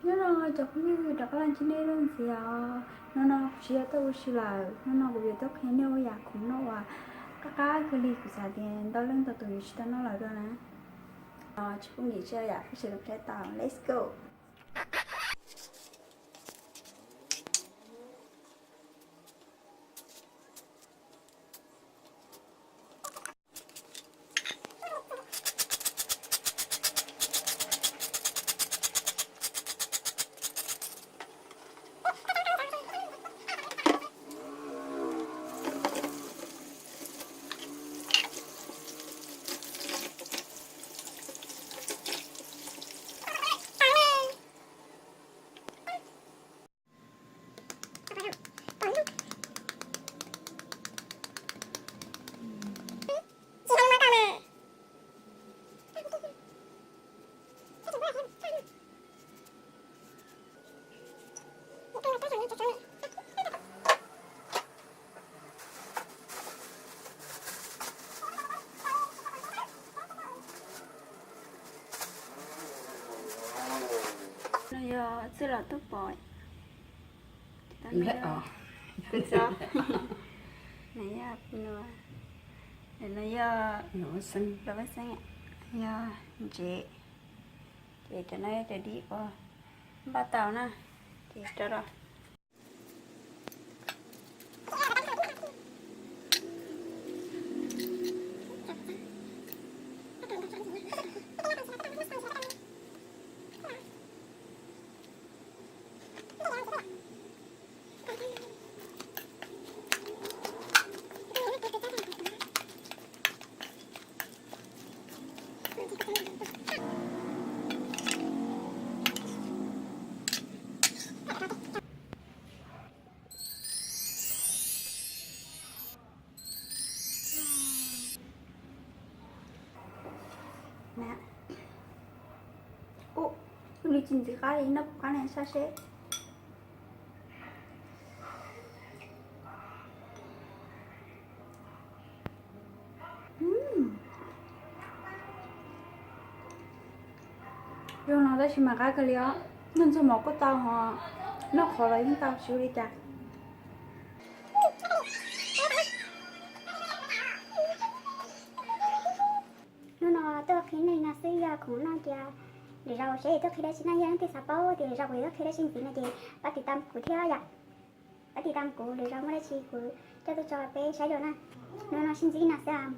Hnub no cov phooj ywg rov qab los ntsib nej dua ntxiv os. Hnub no kuv tsis yog tuaj ua si lawm, hnub no kuv yuav tuaj qhia nej ua yam khoom noj uas qab qab kawg li, kuv xav tias ntau leej ntau tus yuav tsis tau noj lawm dua na. Tsis pub nkim tsis yam peb sawv daws saib tau, let's go. No yog txwj los tuaj pom. No yog, no yog los paj xeeb, yog ntsev. Ces cov no yog cov dib uas npaj tau na, ces rau los. Ub, tus li tsis ntxim qab li, noj puas qab ne, saib seb. Zoo no tab sis mas qab kawg li os. Noj ntxuag mov kuj tau hos, noj qhauv los yeej tau, tsis ua li cas. Hnub no tuaj qhia nej no xwb, yog khoom noj ces lwm zaus seb tuaj qhia dab tsi na. Yog leej twg xav paub tias lwm zaus kuv yuav tuaj qhia dab tsi ntxiv no ces pab tiv tam kuv thiab yom. Pab tiv tam kuv, lwm zaus muaj dab tsi kuv coj tuaj tso peb saib dua na. Hnub no sib ntsib no xwb.